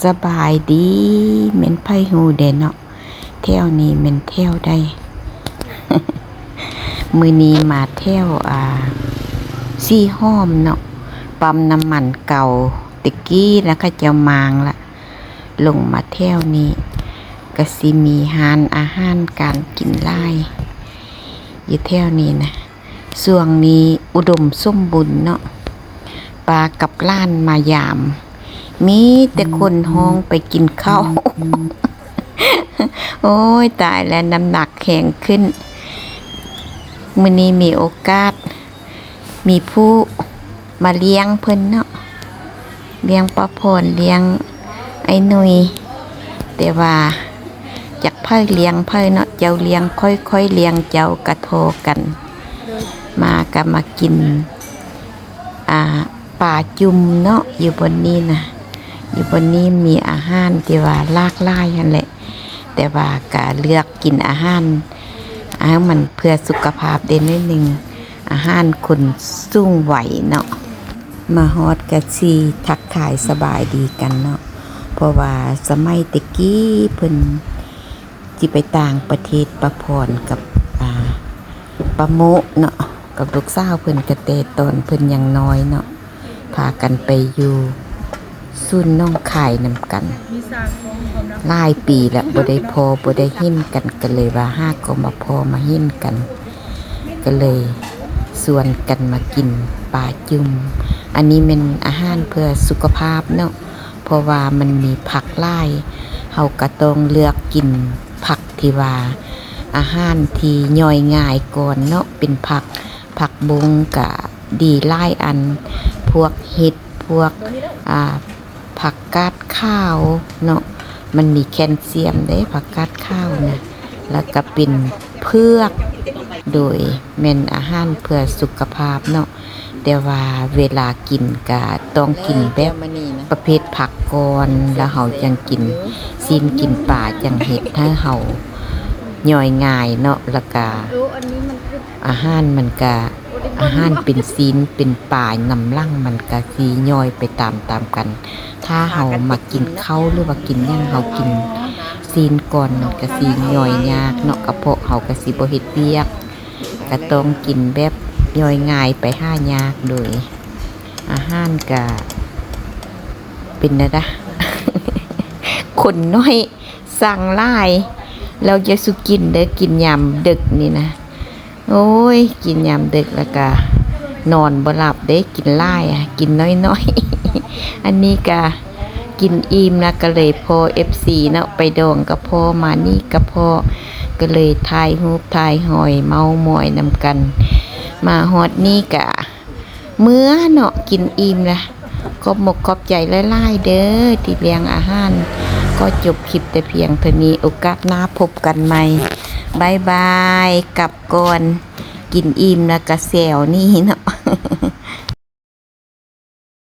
ສະບາຍດີ ແມ່ນໃຜຮູ້ແດ່ເນາະ ແຖວນີ້ແມ່ນແຖວໃດ? ມື້ນີ້ມາແຖວ ອ່າ ສີຫອມເນາະ ປ້ຳນ້ຳມັນເກົ່າ ແຕ່ກີ້ລະເຂົາເຈົ້າມ້າງລະ ລົງມາແຖວນີ້ ກະຊິມີຮ້ານອາຫານການກິນຫຼາຍ ຢູ່ແຖວນີ້ນະ. ຊ່ວງນີ້ອຸດົມສົມບູນເນາະ ປ້າກັບຫຼານມາຢາມ ມີແຕ່ຄົນຮ້ອງໄປກິນເຂົ້າ. ໂອ້ຍ ຕາຍແລ້ວ ນ້ຳໜັກແຮງຂຶ້ນ. ມື້ນີ້ມີໂອກາດ ມີຜູ້ມາລ້ຽງເພິ່ນເນາະ ລ້ຽງປ້າພອນ ລ້ຽງອ້າຍໜຸ່ຍ ແຕ່ວ່າຈັກໃຜລ້ຽງໃຜເນາະ ເຈົ້າລ້ຽງຂ້ອຍ ຂ້ອຍລ້ຽງເຈົ້າ ກະທໍ່ກັນ. ມາກະມາກິນ ອ່າ ປາຈຸ່ມເນາະ ຢູ່ບ່ອນນີ້ນະ ຢູ່ບ່ອນນີ້ມີອາຫານທີ່ວ່າຫຼາກຫຼາຍຫັ້ນແຫຼະ ແຕ່ວ່າກະເລືອກກິນອາຫານ ອາຫານມັນເພື່ອສຸຂະພາບເດ້ໜ້ອຍໜຶ່ງ ອາຫານຄົນສູງໄວເນາະ. ມາຮອດກະຊິທັກທາຍສະບາຍດີກັນເນາະ ເພາະວ່າສະໄໝແຕ່ກີ້ເພິ່ນຊິໄປຕ່າງປະເທດ ປ້າພອນກັບ ອ່າ ປ້າໂມະເນາະ ກັບລູກສາວເພິ່ນ ກະແຕ່ຕອນເພິ່ນຍັງນ້ອຍເນາະ ພາກັນໄປຢູ່ສູນໜອງຄາຍນຳກັນ ຫຼາຍປີແລ້ວບໍ່ໄດ້ພໍ້ບໍ່ໄດ້ເຫັນກັນ ກະເລີຍວ່າຫາກໍມາພໍ້ມາເຫັນກັນ ກະເລີຍຊວນກັນມາກິນປາຈຸ່ມ. ອັນນີ້ແມ່ນອາຫານເພື່ອສຸຂະພາບເນາະ ເພາະວ່າມັນມີຜັກຫຼາຍ ເຮົາກະຕ້ອງເລືອກກິນຜັກທີ່ວ່າ ອາຫານທີ່ຍ່ອຍງ່າຍກ່ອນເນາະ ເປັນຜັກ ຜັກບົ້ງກະດີຫຼາຍອັນ ພວກເຫັດ ພວກ ອ່າ ຜັກກາດຂາວເນາະ ມັນມີແຄນຊຽມເດ້ ຜັກກາດຂາວນະ ແລ້ວກະເປັນເຜືອກ ໂດຍແມ່ນອາຫານເພື່ອສຸຂະພາບເນາະ ແຕ່ວ່າເວລາກິນກະຕ້ອງກິນແບບປະເພດຜັກກ່ອນ ແລ້ວເຮົາຈັ່ງກິນຊີ້ນກິນປາ ຈັ່ງເຮັດໃຫ້ເຮົາຍ່ອຍງ່າຍເນາະ ແລ້ວກະ ອາຫານມັນກະ ອາຫານເປັນຊີ້ນເປັນປານຳຫຼັງ ມັນກະຊິຍ່ອຍໄປຕາມໆກັນ. ຖ້າເຮົາມັກກິນເຂົ້າ ຫຼືວ່າກິນຫຍັງ ເຮົາກິນຊີ້ນກ່ອນ ມັນກະຊິຍ່ອຍຍາກເນາະ ກະເພາະເຮົາກະຊິບໍ່ເຮັດວຽກ ກະຕ້ອງກິນແບບຍ່ອຍງ່າຍໄປຫາຍາກ. ໂດຍອາຫານກະເປັນແນວໃດ ຄົນນ້ອຍ ສັ່ງຫຼາຍ ແລ້ວຢ່າສູ່ກິນເດີ ກິນຍາມດຶກນີ້ນະ ໂອ້ຍ ກິນຍາມດຶກແລ້ວກະນອນບໍ່ຫຼັບເດ້ ກິນຫຼາຍ ກິນໜ້ອຍໆ. ອັນນີ້ກະກິນອີ່ມແລ້ວກະເລີຍພໍ້ເອັບຊີເນາະ ໄປດອງກະພໍ້ ມານີ້ກະພໍ້ ກະເລີຍຖ່າຍຮູບຖ່າຍຮອຍເມົາມອຍນຳກັນ. ມາຮອດນີ້ກະ ເມືອເນາະ ກິນອີ່ມລະ ຂອບມົກຂອບໃຈຫຼາຍໆເດີ ທີ່ລ້ຽງອາຫານ. ຂໍຈົບຄລິບແຕ່ພຽງເທົ່ານີ້ ໂອກາດໜ້າພົບກັນໃໝ່ ບາຍບາຍ ກັບກ່ອນ ກິນອີ່ມລະກະແຊວນີ້ເນາະ.